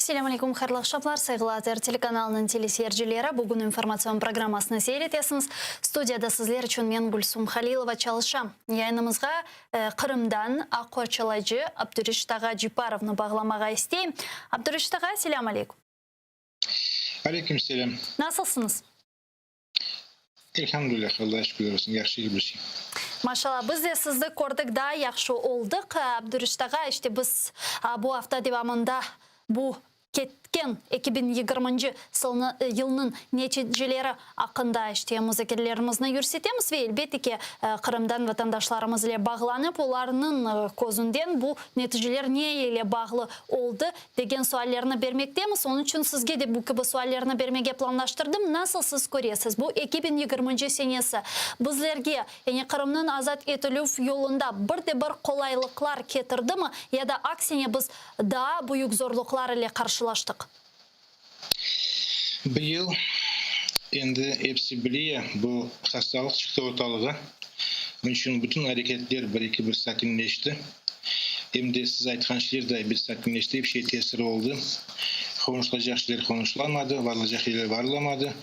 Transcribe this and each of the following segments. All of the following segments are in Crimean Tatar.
Selâm aleyküm, hayırlı aqşamlar, sayğılı ATR telekanalınıñ teleseyircileri. Bugün informatsion programmasını seyir etesiñiz. Studiyada sizler içün men, Gülsum Halilova, çalışam. Yayınımızğa Qırımdan aq qorçalayıcı Abdureşit ağa Ceparovnı bağlamağa isteyim. Abdureşit ağa, selâm aleyküm. Aleyküm selâm. Nasılsıñız? Elhamdülillah, Allağa şükürler olsun, yahşı bir şey. Maşallah, biz de sizni kördik, daa yahşı oldıq. Abdureşit ağa, işte biz bu afta devamında bu ketken 2020-nci yılnıñ neticeleri aqqında işte muzakerelerimizni yürsetemiz ve elbette ki, Qırımdan vatandaşlarımız ile bağlanıp, olarnıñ közünden bu neticeler ne ile bağlı oldı degen suallerni bermektemiz. Onıñ içün sizge de bu kibi suallerni bermege planlaştırdım. Nasıl siz köresiz, bu 2020-nci senesi bizlerge, yani Qırımnıñ azat etilüv yolunda bir de bir qolaylıqlar ketirdimi ya da aksine biz daa büyük zorluqlar ile qarşılaştıq? Bu yıl, endi episi bile, bu hastalıq çıqtı ortalığa. Onıñ içün bütün areketler bir-eki bir sakinleşti. Em de siz aytqan şeyler de bir sakinleşti, ep şey tesiri oldı. Qonuşılacaq şeyler qonuşılamadı, varılacaq yerler varılamadı.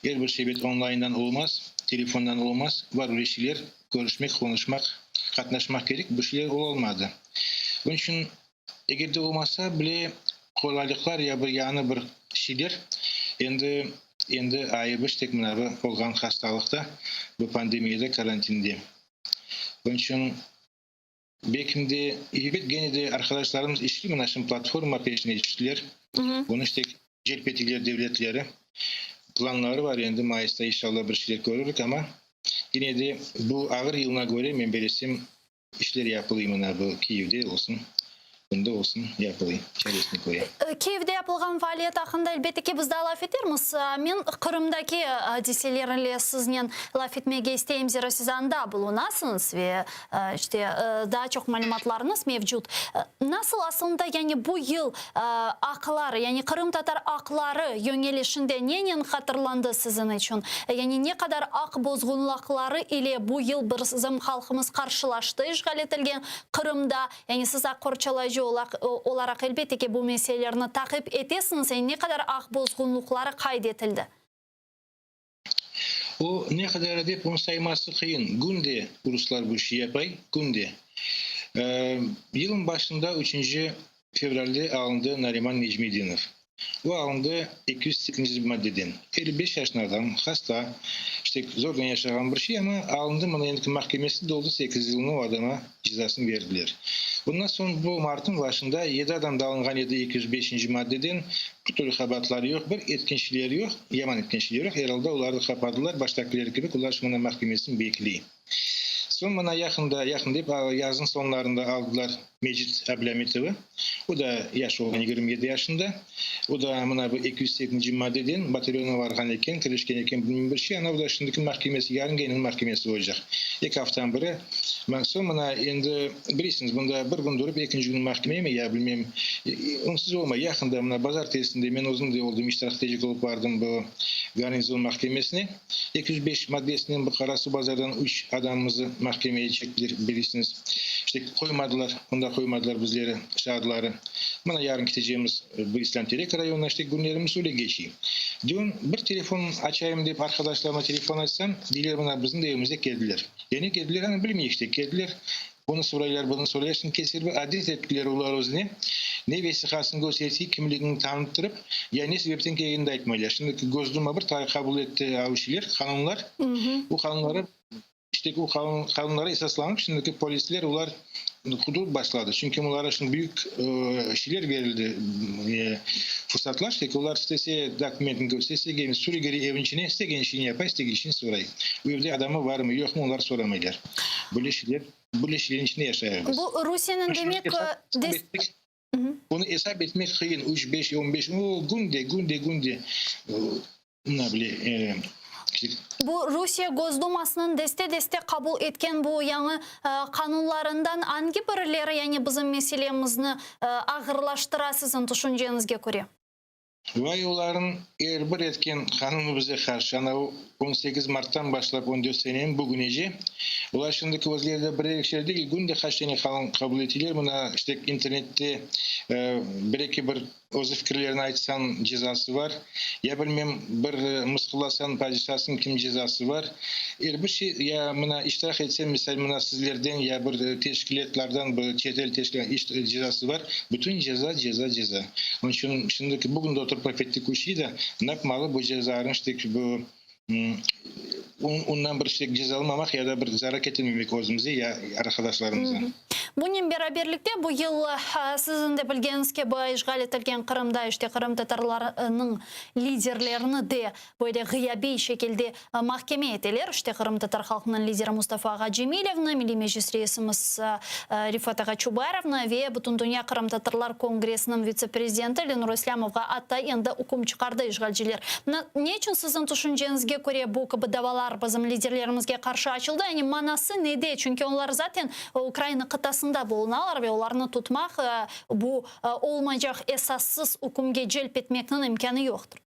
Er bir şey ebet onlayndan olmaz, telefondan olmaz. Var öyle şeyler, körüşmek, qonuşmaq, qatnaşmaq kerek, bu şeyler olalmadı. Onıñ içün Eger de olmasa bile, qolaylıqlar ya bir yañı bir şeyler, endi, endi ayıbı işte mına bu olğan hastalıqta, bu pandemiyada, karantinde. Onıñ içün belkim de, elbet gene de arqadaşlarımız işli mına şimdi platforma peşine tüştiler, bunı işte celp etiler devletleri, planları var endi mayısta inşallah bir şeyler körürik, amma gene de bu ağır yılına köre men belesem İşler yapılıy mına bu Kiyevde olsun, bunda olsun yapılıy, çaresine köre. Kiyevde yapılğan faaliyet aqqında elbette ki biz daa laf etermiz. Men Qırımdaki adiseler ile siznen laf etmege isteyim, zira siz anda bulunasıñız ve işte daa çoq malümatlarıñız mevcut. Nasıl aslında yani bu yıl aqlar, yani qırımtatar aqları yöñelişinde nenen hatırlandı siziñ içün? Yani ne qadar aq bozğunlaqları ile bu yıl bizim halqımız qarşılaştı işğal etilgen Qırımda? Yani siz aq qorçalayıcı olaraq elbette ki bu meselelerni taqip etesiñiz, yani ne qadar aq bozğunlıqları qayd etildi? O ne qadar dep onı sayması qıyın. Künde ruslar bu işi yapay, künde. Yılın başında üçünci fevralde alındı Nariman Necmedinov. O alındı 208-nci maddeden. 55 yaşında adam, hasta, işte zornen yaşağan bir şey, amma alındı, mına endiki mahkemesi doldı, sekiz yılnı o adama cezasını berdiler. Bundan soñ bu martnıñ başında yedi adam da alınğan edi 205-nci maddeden, bir türlü qabaatları yoq, bir etken şeyleri yoq, yaman etken şeyleri yoq, er alda olarnı qapadılar, baştakileri kibi, olar şimdi mına mahkemesini bekley. Soñ mına yaqında, yaqın dep, yaznıñ soñlarında aldılar Mecit Ablâmitovı, o da yaş olğan, 27 yaşında, o da mına bu 208-nci maddeden batalyonğa varğan eken, kirişken eken, bilmeyim bir şey, ana o da şimdiki mahkemesi, yarın gene mahkemesi olacaq, eki aftanıñ biri. Soñ mına endi bilesiñiz, bunda bir kün durıp, ekinci kün mahkememi ya bilmeyim, onsuz olmay. Yaqında mına bazartesinde men özüm de oldım, iştirak etecek olıp bardım bu garnizon mahkemesine. 205 maddesinen bu Qarasuvbazardan üç adamımızı mahkemeye çektiler, bilesiñiz. İşte qoymadılar, onda qoymadılar bizleri, şaatları. Mına yarın ketecemiz bu İslâm Terek rayonına, işte künlerimiz öyle keçiy. Dün bir telefon açayım dep arqadaşlarıma telefon açsam, deyler mına bizim de evimize keldiler. Ya ne keldiler, anı bilmeyik işte, keldiler, onı soraylar, bunı soraylar, şimdi kelseler bir adet ettiler olar özüne, ne vesiqasını kösterse, kimligini tanıttırıp, ya ne sebepten kelgenini de aytmaylar. Şimdi Gosduma bir qabul etti avşiler, qanunlar, bu qanunları İşte bu qanunlara esaslanıp, şimdiki polisler olar qudurıp başladı. Çünki olara şimdi büyük şeyler berildi, fırsatlar. İşte olar istese dokumentini kösterse, gelin sürü kire evin içine, istegen işini yapa, istegen işini soray. Bu evde adamı barmı, yoqmı olar soramaylar. Böyle şeyler, böyle şeylerin içinde yaşayıq biz. Bu Rusiyeniñ demek Bunı esap etmek qıyın, üç, beş, on beş, o, künde, künde, künde. Ne bile, Bu Rusiye Gosdumasınıñ deste-deste qabul etken bu yañı qanunlarından angi birileri, yani bizim meselemizni ağırlaştıra siziñ tüşünceñizge köre? Vay olarnıñ er bir etken qanunı bize qarşı. Ana o 18 marttan başlap 14 seneniñ bugünece. Olar şimdiki özleri de birer ekişer degil, künde qaç tane qanun qabul eteler. Mına işte internette bir-eki bir. özü fikirlerini aytsañ cezası var, ya bilmem bir mısqıllasañ padişasın kim cezası var. Er bir şey, ya mına iştirak etseñ, misal mına sizlerden ya bir teşkilâtlardan bir çetel teşkilât cezası var. Bütün ceza, ceza, ceza. Onıñ içün şimdiki bugün de oturıp laf ettik o şey de, napmalı bu cezalarnı işte bu Ondan bir şey ceza almamaq ya da bir zarar ketirmemek özümüze ya arqadaşlarımıza. Bunen beraberlikte bu yıl, siziñ de bilgeniñiz kibi, işğal etilgen Qırımda işte qırımtatarlarnıñ liderlerini de böyle ğıyabiy şekilde mahkeme eteler. İşte qırımtatar halqınıñ lideri Mustafa ağa Cemilevni, Milliy Meclis reisimiz Refat ağa Çubarovnı ve Bütündünya qırımtatarlar kongressiniñ vitse-prezidenti Lenur İslâmovğa atta endi üküm çıqardı işğalciler. Ne içün siziñ tüşünceñizge köre bu kibi davalar bizim liderlerimizge qarşı açıldı? Yani manası nede? Çünki onlar zaten Ukraina qıtasında bulunalar ve olarnı tutmaq, bu olmaycaq esassız ükümge celp etmekniñ imkânı yoqtır.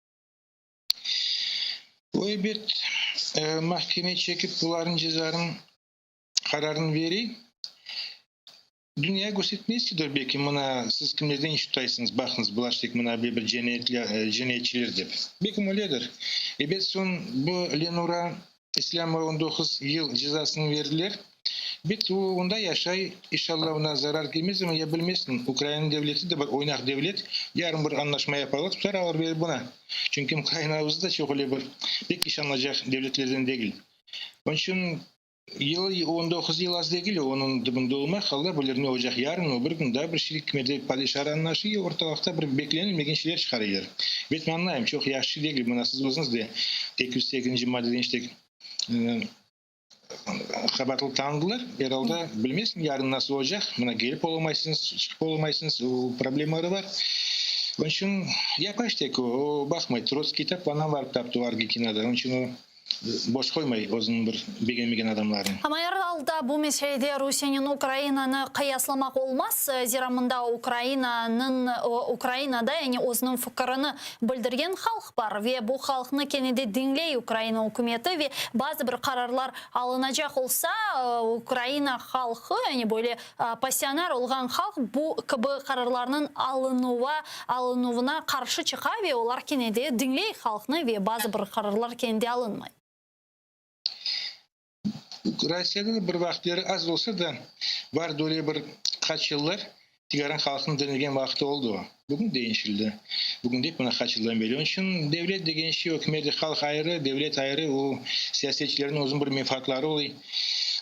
O ebet, mahkeme çekip bularnıñ cezanıñ qararını berey. Dünya köstertmezsidir belki, mına siz kimlerden iş tutaysıñız, baqıñız, bular tek mına bir cenayetçiler dep. Belkim öyledir. Ebet, soñ bu Lenura İslâmova 19 yıl cezasını berdiler. Bet, o onda yaşay, inşallah oña zarar kelmez, amma ya bilmezsiñ, Ukraina devleti de bir oynaq devlet, yarın bir añlaşma yaparlar, tutar alır berir buna. Çünki Ukraina özü de çoq öyle bir pek işanılacaq devletlerden degil. Onıñ içün Yıl, 19 yıl az degil, onıñ tübünde olmaq, Alla bilir ne olacaq yarın, o bir kün daa bir şey kimerde padişa aranlaşır, ortalıqta bir beklenilmegen şeyler çıqarırlar. Bet men añlayım, çoq yahşı degil, mına siz özüñiz de 208-nci maddeden işte qabaatlı tanıdılar, er alda bilmezsiñ yarın nasıl olacaq, mına kelip olamaysıñız, çıqıp olamaysıñız, o problemaları bar. Onıñ içün yapa işte, o baqmay, Trotskiy tap, anam barıp taptı o Argentinada, onıñ içün o. Boş qoymay özüniñ bir begenmegen adamlarını. Amma er alda bu meselede Rusiyenen Ukrainanı qıyaslamaq olmaz, zira mında Ukrainanıñ, Ukrainada, yani özüniñ fikirini bildirgen halq bar ve bu halqnı kene de diñley Ukraina ükümeti ve bazı bir qararlar alınacaq olsa, Ukraina halqı, yani böyle passionar olğan halq bu kibi qararlarnıñ alınuvı, alınuvına qarşı çıqa ve olar kene de diñley halqnı ve bazı bir qararlar kene de alınmay. Rossiyada da bir vaqıtları az olsa da vardı öyle bir qaç yıllar tikaran halqnıñ diñlegen vaqtı oldı o. Bugün deñişildi. Bugün dep mına qaç yıldan beri. Onıñ içün devlet degen şey ükümet halq ayrı, devlet ayrı, o siyasetçilerniñ özüniñ bir menfaatları oluy.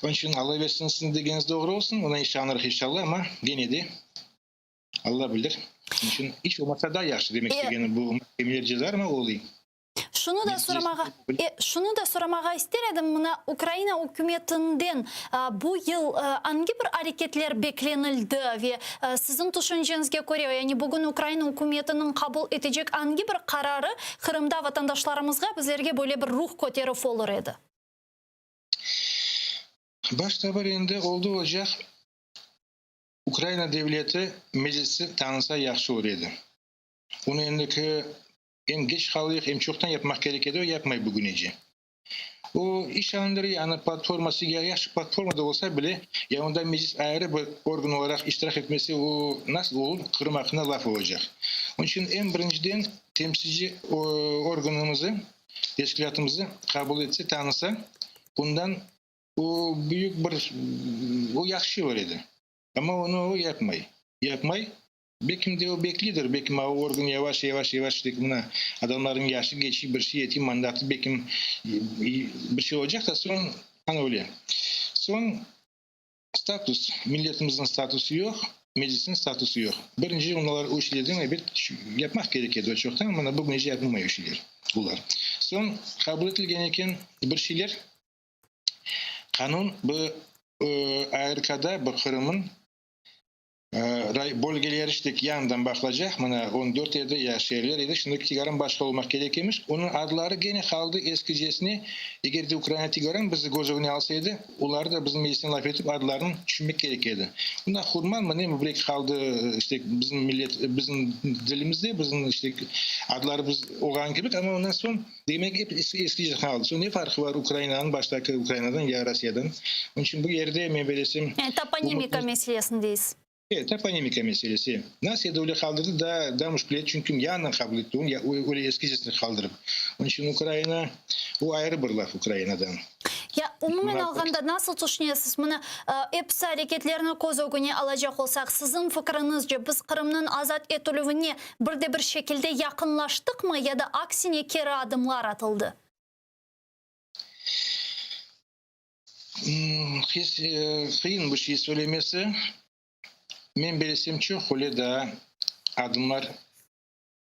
Onıñ içün Alla bersin siziñ degeniñiz doğru olsun, oña işanırıq inşalla, amma gene de Alla bilir. Onıñ içün iç olmasa daa yahşı demek istegenim bu mahkemeler cezarmı oluy. Şunı da soramağa, şunı da soramağa ister edim, mına Ukraina ükümetinden bu yıl angi bir areketler beklenildi ve siziñ tüşünceñizge köre, yani bugün Ukraina ükümetiniñ qabul etecek angi bir qararı Qırımda vatandaşlarımızğa, bizlerge böyle bir ruh köterüv olur edi? Başta bir endi oldı olacaq Ukraina devleti Meclisi tanınsa yahşı olur edi. Onı endiki em geç qalıyıq, em çoqtan yapmaq kerek edi, o yapmay bugünece. O iş alındır, yani platforması, ya yahşı platforma da olsa bile, ya onda Meclis ayrı bir organ olaraq iştirak etmese, o nasıl olur, Qırım aqqında laf olacaq. Onıñ içün eñ birinciden temsilci organımızı, teşkilâtımızı qabul etse, tanısa, bundan o büyük bir, o yahşı olur edi. Amma onı o yapmay. Yapmay. Belkim de o beklidir, belkim o organ yavaş, yavaş, yavaş, tek mına adamlarnıñ yaşı keçi, bir şey eti, mandatı belkim bir şey olacaq da, soñ ana öyle. Soñ status, milletimizniñ statusı yoq, Meclisniñ statusı yoq. Birinci olar o şeylerden ebet yapmaq kerek edi o çoqtan, mına bugünece yapılmay o şeyler, olar. Soñ qabul etilgen eken bir şeyler, qanun bu ARKda, bu Qırımnıñ Bölgeler işte yañıdan baqılacaq, mına 14 edi, ya şeerler edi, şimdi tikaran başqa olmaq kerek emiş. Onıñ adları gene qaldı eskicesine, eger de Ukraina tikaran bizi köz ögüne alsa edi, oları da bizim meclisten laf etip adlarını tüşünmek kerek edi. Mına Hurman mı ne mi bir eki qaldı işte bizim millet, bizim dilimizde, bizim işte adları biz olğan kibi, amma ondan soñ demek ep eskice qaldı. Soñ ne farqı bar Ukrainanıñ baştaki Ukrainadan ya Rossiyadan? Onıñ içün bu yerde men bilesem. Yani toponimika meselesini deysiz. E, toponimika meselesi. Nasıl edi öyle qaldırdı, daa daa muşkül çünki yañıdan qabul etti onı, ya öyle eskizesini qaldırıp. Onıñ içün Ukraina, o ayrı bir laf Ukrainadan. Ya, umumen alğanda, nasıl tüşünesiz, mına, episi areketlerni köz ögüne alacaq olsaq, siziñ fikriñizce, biz Qırımnıñ azat etilüvine bir de bir şekilde yaqınlaştıqmı ya da aksine keri adımlar atıldı? Qıyın bu şey söylemesi. Men bilesem, çoq öyle daa adımlar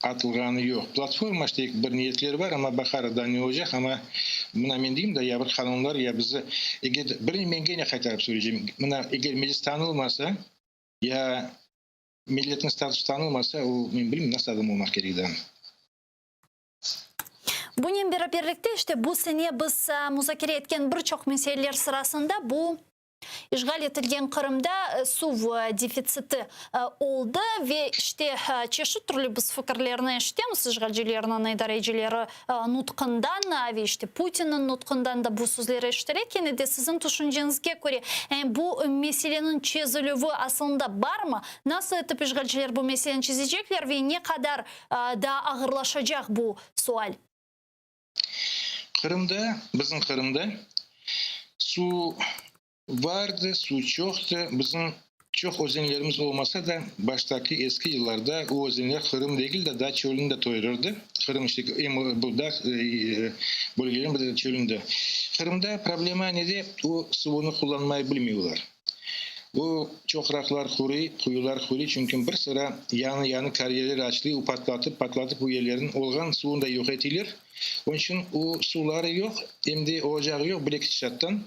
atılğanı yoq. Platforma işte bir niyetleri bar, amma baqarıq daa ne olacaq. Amma mına men deyim da, ya bir qanunlar, ya bizi eger birini men kene qaytarıp söyleycem, mına eger meclis tanılmasa, ya milletniñ statusı tanılmasa, o men bilmeyim nasıl adım olmaq kerek daa. Bunen beraberlikte, işte, bu sene biz muzakere etken bir çoq meseleler sırasında bu işğal etilgen Qırımda suv defitsiti oldı ve, işte, çeşit türlü biz fikirlerni eşitemiz işğalcilerniñ idarecileri nutqından ve, işte, Putinniñ nutqından da bu sözler eşitile. Kene de siziñ tüşünceñizge köre, bu meseleniñ çezilüvi asılında barmı? Nasıl etip işğalciler bu meseleni çezecekler ve ne qadar Daa ağırlaşacaq bu sual. Qırımda, bizim Qırımda suv vardı, suv çoqtı. Bizim çoq özenlerimiz olmasa da, baştaki eski yıllarda o özenler Qırım degil de, daa çölni de toyurırdı. Qırım işte em bu dağ bölgelerin bir de çölni de. Qırımda problema nede? O suvunı qullanmay bilmeyler. O çoqraqlar quruy, quyular quruy, çünki bir sıra yañı-yañı karyerler açılıy, o patlatıp, patlatıp o yerlerniñ olğan suvun da yoq etiyler. Onıñ içün o suvları yoq, em de olacağı yoq bile ketişattan.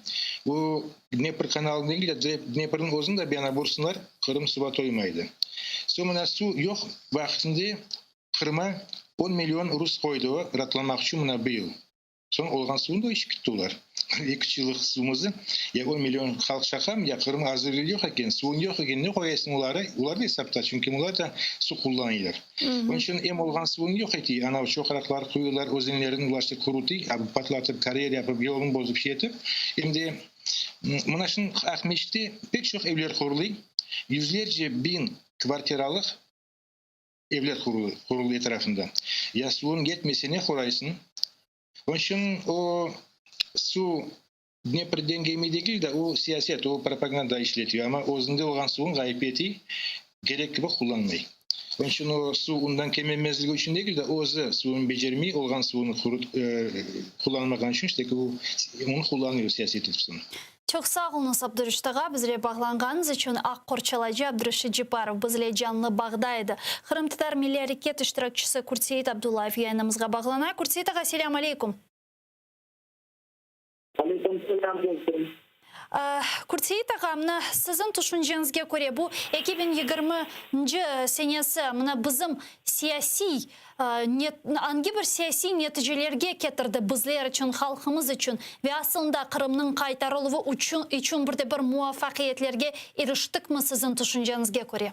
O Dnepr kanalını degil de, Dneprniñ özüni de bir yana bursınlar, Qırım suva toymaydı. Soñ mına suv yoq vaqtında Qırıma on million rus qoydı o, ratlamaq içün mına bu yıl. Soñ olğan suvnı da içip ketti olar. Eki-üç yıllıq suvumıznı, ya on million halq şaqam, ya Qırım azırlığı yoq eken, suvun yoq eken, ne qoyasıñ oları? Olar da esapta, çünki olar da suv qullanıylar. Onıñ içün em olğan suvun yoq etiy, anav çoqraqlar, quyular, özenlerni ulaştı qurutıy, patlatıp, karyer yapıp, yolun bozıp şey etip, em de mına şunıñ Aqmescitte pek çoq evler qurulıy, yüzlerce biñ kvartiralıq Evler quruldı etrafında. Ya suvıñ yetmese ne qoraysıñ? Onıñ içün o suv Dneprden kelmey degil de, o siyaset, o propaganda işletiyor, amma özünde olğan suvın ğayıp etiy, kerek kibi qullanmay. Onıñ içün o suv ondan kelmemezligi içün degil de, özü suvın becermey, olğan suvını qullanmağan içün, işte o onı qullanıyor siyaset etip. Çoq sağ oluñız, Abdureşit ağa, bizle bağlanğanıñız içün. Aq qorçalayıcı Abdureşit Ceparov bizle canlı bağda edi. Qırımtatar milliy areket iştirakçisi Kurtseit Abdullayev yayınımızğa bağlana. Kurtseit ağa, selâm aleyküm. Aleyküm selâm, dostum. Kurtseit ağa, mına siziñ tüşünceñizge köre, bu 2020 nci senesi mına bizim siyasiy Angi bir siyasiy neticelerge ketirdi bizler içün, halqımız içün ve aslında Qırımnıñ qaytarıluvı içün bir de bir muvafaqiyetlerge iriştikmi siziñ tüşünceñizge köre?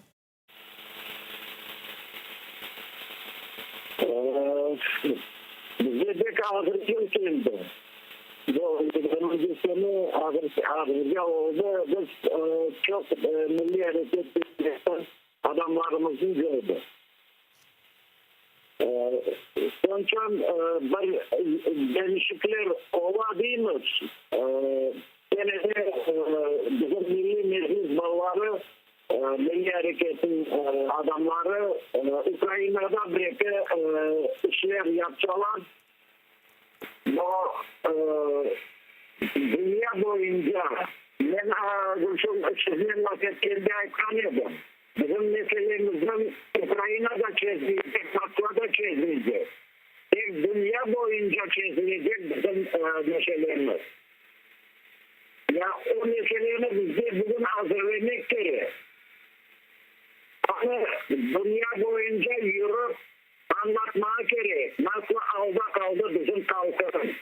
Bizge pek ağır yıl keldi. Bu yigirminci sene ağır oldı. Biz çoq milliy areket adamlarımıznı coydı. Soñçan bir deñişikler ola deymiz. Kene de bizim Milliy Meclis balaları, milliy areketniñ adamları Ukrainada bir-eki işler yapsalar, bu dünya boyunca, men Gülsüm siznen laf etkende aytqan edim, bizim meselemizniñ Ukrainada çezilecek, Moskvada çezilecek, tek dünya boyunca çezilecek bizim meselemiz. Ya o meseleni bizge bugün azırlamaq kerek. Onı dünya boyunca yürip, Añlatmağa kerek, nasıl alda qaldı bizim halqımız.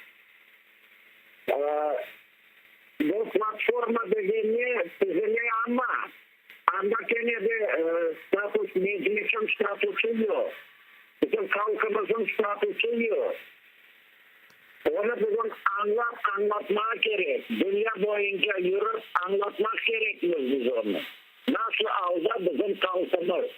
Bu platforma degen ne, tizile, amma anda kene de status, Meclisniñ statusı yoq, bizim halqımıznıñ statusı yoq. Onı bugün añlap añlatmağa kerek, dünya boyunca yürip añlatmaq kerekmiz biz onı. Nasıl alda bizim halqımız?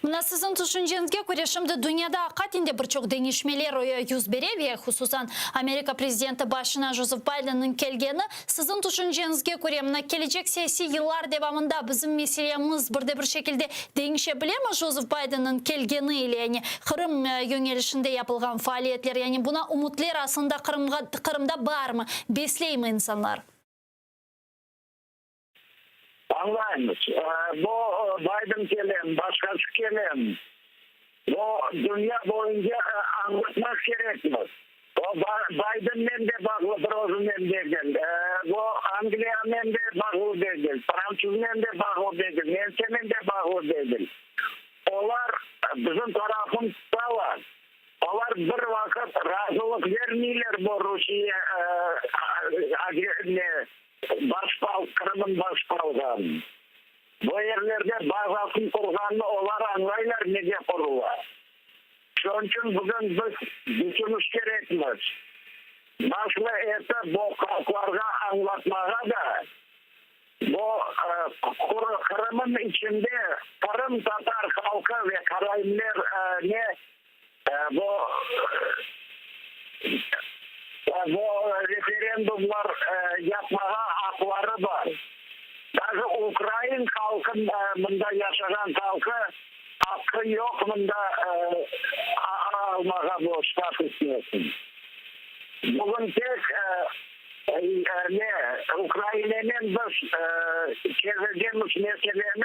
Mına siziñ tüşünceñizge köre, şimdi dünyada aqiqaten de bir çoq deñişmeler yüz bere ve hususan Amerika prezidenti başına Jozef Baydenniñ kelgeni, siziñ tüşünceñizge köre, mına kelecek siyasiy yıllar devamında bizim meselemiz bir de bir şekilde deñişe bilemi Jozef Baydenniñ kelgeni ile, yani Qırım yöñelişinde yapılğan faaliyetler, yani buna ümütler aslında Qırımğa, Qırımda barmı, besleymi insanlar? Añlaymız. Bu Bayden kelem, başqası kelem. Bu dünya boyunca añlatmaq kerekmiz. O Baydennen de bağlı bir özünen degil. Bu Angliyanen de bağlı degil, Fransıznen de bağlı degil, nemsenen de bağlı degil. Olar bizim tarafın tutalar. Olar bir vaqıt razılıq vermeyler bu Rusiye ne basıp Qırımın basıp alğanın. Bu yerlerde bazasın qurğanını olar añlaylar nege qurula. Şonıñ içün bugün biz düşüniş kerekmiz, nasıl etip bu halqlarğa añlatmağa da bu Qırımın içinde qırımtatar halqı ve karaimler ne Bu bu referendumlar yapmağa aqları bar. Даже ukrain halqın mında yaşağan halqı aqqı yoq mında almağa bu status nesin. Bugün tek ne Ukrainenen biz çezecemiz meseleni,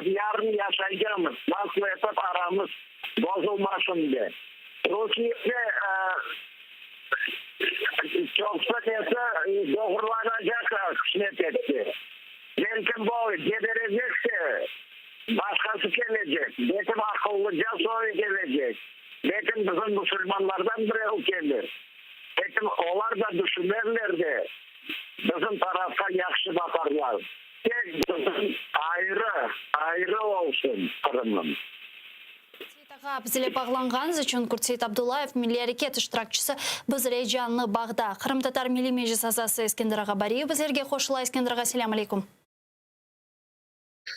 yarın yaşaycamız, nasıl etip aramız bozulmasın de. Rusiyede çoqsa nesi doğrulanacaq qısmet etti. Belkim bu geberecekse, başqası kelecek, belkim aqıllıca soyu kelecek, belkim bizim musulmanlardan birevi kelir, belkim olar da düşünerler de, bizim tarafqa yahşı baqarlar. Tek bizim ayrı, ayrı olsun Qırımım. Seyit ağa, biz ile bağlanğanıñız içün Kurtseit Abdullayev, Milliy areket iştirakçisi, biz ile canlı bağda. Qırımtatar Milliy Meclis azası Eskender ağa Bariyev bizlerge qoşula. Eskender ağa, selâm aleyküm.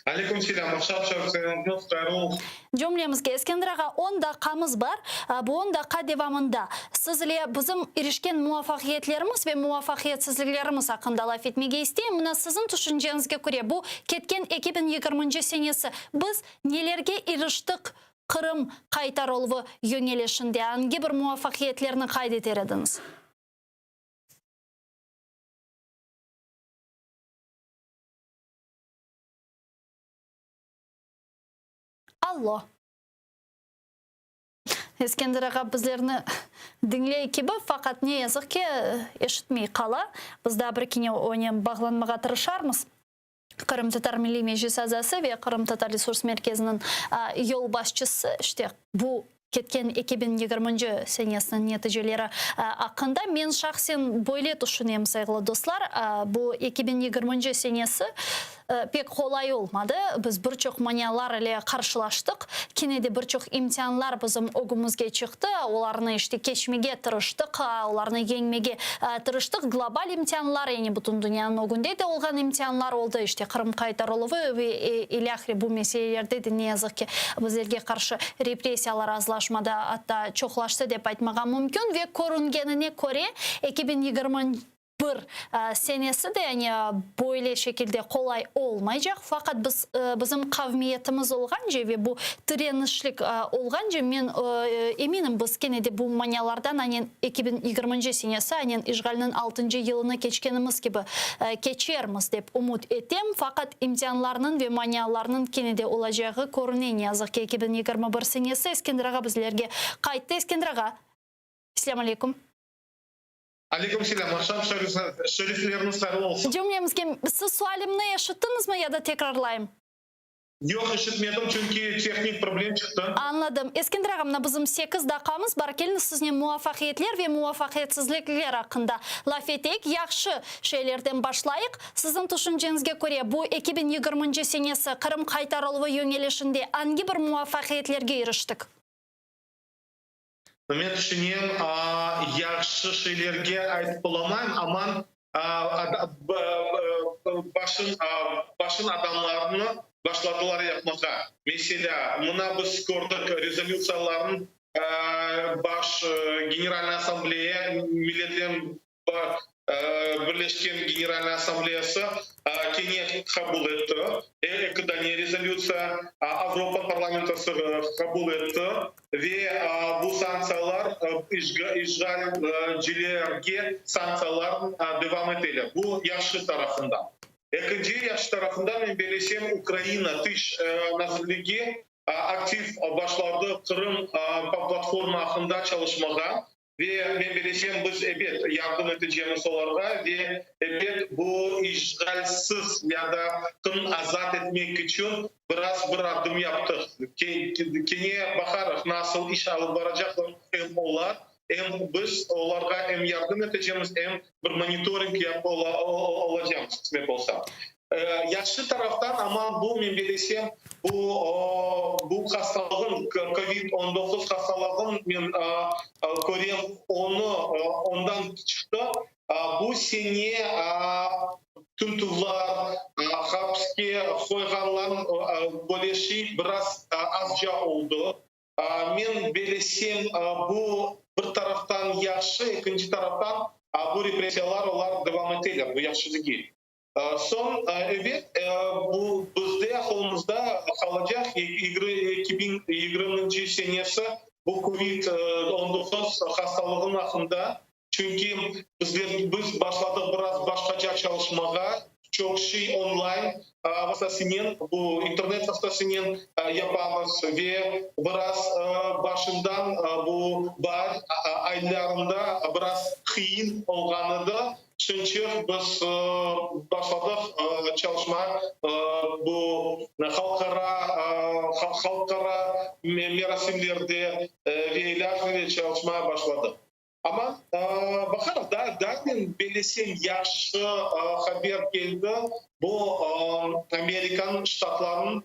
Aleyküm selâm, aqşam şerifleriñiz hayırlı olsun. Cümlemizge, Eskender ağa, on daqqamız bar. Bu on daqqa devamında siz ile bizim irişken muvafaqiyetlerimiz ve muvafaqiyetsizliklerimiz aqqında laf etmege isteyim. Mına siziñ tüşünceñizge köre, bu ketken 2020 senesi biz Nelerge iriştik Qırım qaytarıluvı yöñelişinde, angi bir muvafaqiyetlerni qayd eter ediñiz? Allo. Eskender ağa bizlerni diñley kibi, faqat ne yazıq ki, eşitmey qala. Biz daa bir kene onen bağlanmağa tırışarmız. Qırımtatar Milliy Meclis azası ve Qırımtatar Resurs Merkeziniñ yolbaşçısı, işte, bu ketken 2020 senesiniñ neticeleri aqqında men şahsen böyle tüşünem, sayğılı dostlar, bu 2020 senesi pek qolay olmadı, biz bir çoq manialar ile qarşılaştıq, kene de bir çoq imtianlar bizim ögümizge çıqtı, olarnı, işte, keçmege tırıştıq, olarnı yeñmege tırıştıq, global imtianlar, yani bütün dünyanıñ ögünde de olğan imtianlar oldı, işte, Qırım qaytarıluvı ve ilâhre bu meselelerde de, ne yazıq ki, bizlerge qarşı repressiyalar azlaşmadı, atta çoqlaştı dep aytmağa mümkün ve körüngenine köre, 2021 senesi de yani böyle şekilde qolay olmaycaq, faqat biz, bizim qavmiyetimiz olğance ve bu tirenişlik olğance, men eminim, biz kene de bu manialardan anen 2020 senesi, anen işğalniñ altıncı yılını keçkenimiz kibi keçermiz, dep ümüt etem. Faqat imtianlarnıñ ve manialarnıñ kene de olacağı körüne, ne yazıq ki, 2021 senesi. Eskender ağa bizlerge qayttı. Eskender ağa, selâm aleyküm. Aleyküm selâm, aqşam şerifleriñiz hayırlı olsun. Cümlemizge, siz sualimni eşittiñizmi ya da tekrarlayım? Yoq, eşitmedim, çünki tehnik problem çıqtı. Añladım. Eskender ağa, mına bizim sekiz daqqamız bar, keliñiz siznen muvafaqiyetler ve muvafaqiyetsizlikler aqqında laf eteyik. Yahşı şeylerden başlayıq. Siziñ tüşünceñizge köre, bu 2020 senesi Qırım qaytarıluvı yöñelişinde angi bir muvafaqiyetlerge iriştik? Men tüşünem, yahşı şeylerge aytıp olamayım, amma. Başın adamlarını başladılar yapmağa. Meselâ, mına biz kördik rezolütsiyaların baş Generalnıy Assambleya, Milletler Birleşken Generalnıy Assambleyası kene qabul etti eki dane rezolütsiya, Avropa parlamentosı qabul etti ve bu sanktsiyalar işğalcilerge sanktsiyalar devam eteler. Bu yahşı tarafından. Ekinci yahşı tarafından men bellesem, Ukraina Tış nazirligi aktiv başladı Qırım platforma aqqında çalışmağa. Ve men bellesem, biz, ebet, yardım etecemiz olarğa ve, ebet, bu işğalsiz ya da Qırım azat etmek içün biraz bir adım yaptıq. Kene baqarıq, nasıl iş alıp baracaqlar em olar, em biz olarğa em yardım etecemiz, em bir monitoring yapıp olacamız, qısmet olsa. Yahşı taraftan, amma bu, men bellesem, bu hastalığın, kovid 19 hastalığın, men körem, onı ondan çıqtı. Bu sene tintüvlar, hapiske qoyğanlar böyle şey biraz azca oldı. Men bellesem, bu bir taraftan yahşı, ekinci taraftan bu repressiyalar olar devam eteler, bu yahşı degil. Soñ, ebet, bu bizde aqılımızda qalacaq 2020 senesi bu kovid 19 hastalığınıñ aqqında, çünki bizler biz başladıq biraz başqaca çalışmağa, çoq şey online vastasınen, bu internet vastasınen yapamız ve biraz başından bu baar aylarında biraz qıyın olğan edi. Çünki biz başladıq çalışmağa bu halqara merasimlerde ve ilâhre çalışmağa başladıq. Amma baqarıq, daa men bellesem, yahşı haber keldi, bu Amerikan ştatlarınıñ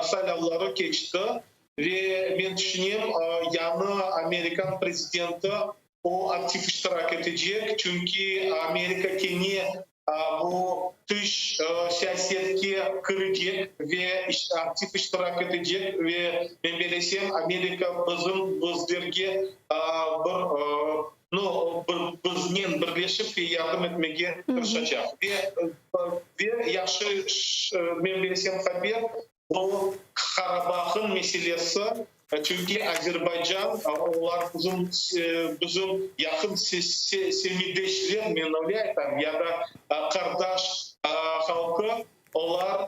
saylavları keçti ve men tüşünem, yañı amerikan prezidenti o aktiv iştirak etecek, çünki Amerika kene bu tış siyasetke kirecek ve aktiv iştirak etecek ve men bellesem, Amerika bizim bizlerge bir, nu, bir biznen birleşip ve yardım etmege tırışacaq. Ve yahşı, men bellesem, haber bu Qarabağın meselesi, çünki Azerbaycan, olar bizim yaqın semetdeşler, men öyle aytam, ya da qardaş halqı, olar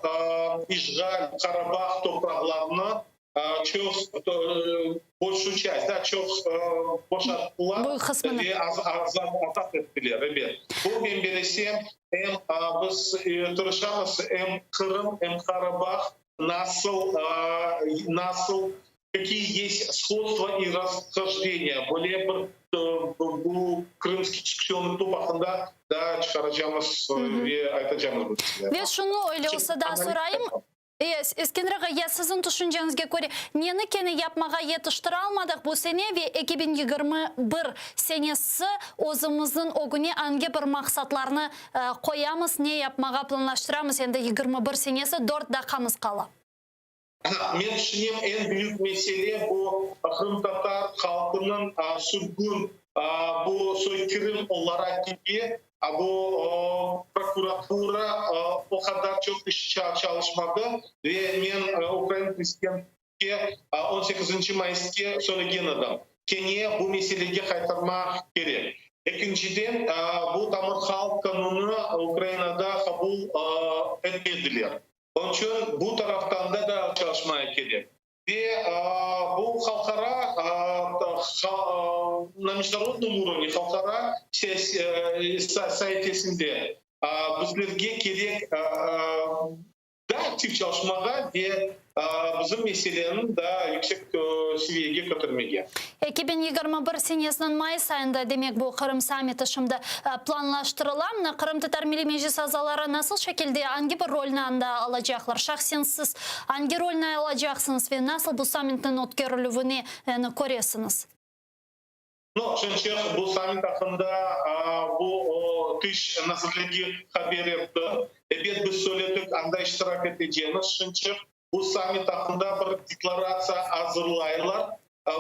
işğal Qarabağ topraqlarını çoq, большую часть, da, çoq boşattılar ve azat ettiler, ebet. Bu, men bellesem, em biz tırışamız, em Qırım, em Qarabağ nasıl, какие есть сходства и расхождения. Böyle bir bu крымский diskussionный топ aqqında da çıqaracağımız ve aytacağımız. Ve şunı öyle olsa da sorayım. Eskender ağa, ya siziñ tüşünceñizge köre, neni kene yapmağa yetiştiralmadıq bu sene ve 2021 senesi özümizniñ ögüne angi bir maqsatlarnı qoyamız, ne yapmağa planlaştıramız endi 21 senesi, 4 daqqamız qala. Men tüşünem, eñ büyük mesele bu qırımtatar halqınıñ sürgün, bu soykırım olaraq kibi, bu prokuratura o qadar çoq iş çalışmadı ve men Ukraina prezidentke 18 mayıske söylegen edim, kene bu meselege qaytarmaq kerek. Ekinciden, bu tamır halq qanunı Ukrainada qabul etmediler. Onıñ içün bu taraftan da çalışmaya kerek. Ve bu halqara, na международном уровне, halqara saifesinde bizlerge kerek da aktiv çalışmağa ve bizim meseleni da yüksek seviyege kötermege. 2021 senesiniñ mayıs ayında, demek, bu Qırım sammiti şimdi planlaştırıla. Qırımtatar Milliy Meclis azaları nasıl şekilde, angi bir rolni anda alacaqlar? Şahsen siz angi rolni alacaqsıñız ve nasıl bu sammitniñ ötkerilüvini köresiñiz? No, çünki bu sammit aqqında bu Tış nazirligi haber etti. Ebet, biz söyledik, anda iştirak etecemiz. Şınçıq bu sammit aqqında bir deklaratsiya azırlaylar.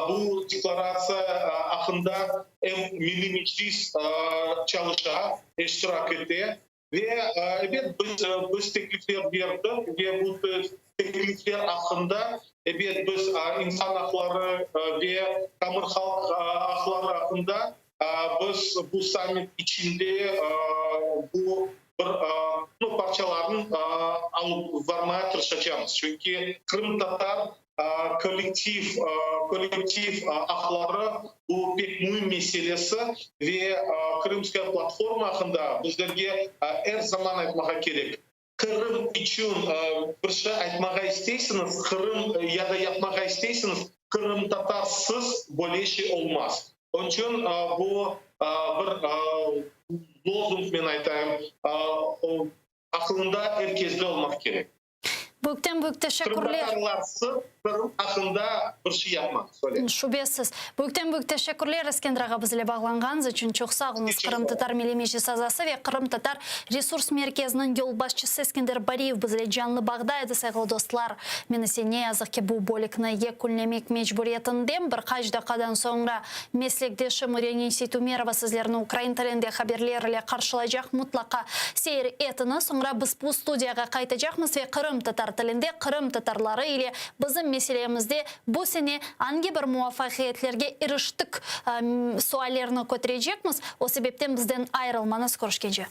Bu deklaratsiya aqqında em Milliy Meclis çalışa, iştirak ete. Ve, ebet, biz, biz teklifler berdik ve bu teklifler aqqında, ebet, biz insan aqları ve tamır halq aqları aqqında biz bu sammit içinde bu bir nu parçalarnı alıp varmaya tırışacamız. Çünki qırımtatar kollektiv kollektiv aqları bu pek müim meselesi ve Krımskaya platforma aqqında bizlerge er zaman aytmağa kerek. Qırım içün bir şey aytmağa isteysiñiz, Qırım ya da yapmağa isteysiñiz, qırımtatarsız böyle şey olmaz. Onıñ içün bu bir lozung, men aytayım, aqlında er kesde olmaq kerek. Büyükten büyük teşekkürler. Qırımtatarlarsız Qırım aqqında bir şey yapmaq, söyle. Şübesiz. Büyükten büyük teşekkürler, Eskender ağa, biz ile bağlanğanıñız içün. Çoq sağ oluñız. Qırımtatar Milliy Meclisi azası ve Qırımtatar Resurs Merkeziniñ yolbaşçısı Eskender Bariyev biz ile canlı bağda edi, sayğılı dostlar. Men ise, ne yazıq ki, bu bölükni yekünlemek mecburiyetindem. Bir qaç daqqadan soñra meslekdeşim Irene Seytumerova sizlerni ukrain tilinde haberler ile qarşılaycaq. Mutlaqa seyir etiñiz. Soñra biz bu studiyağa qaytacaqmız ve qırımtatar tilinde qırımtatarları ile bizim meselemizde bu sene angi bir muvafaqiyetlerge iriştik suallerini köterecekmiz. O sebepten bizden ayırılmañız. Körüşkence.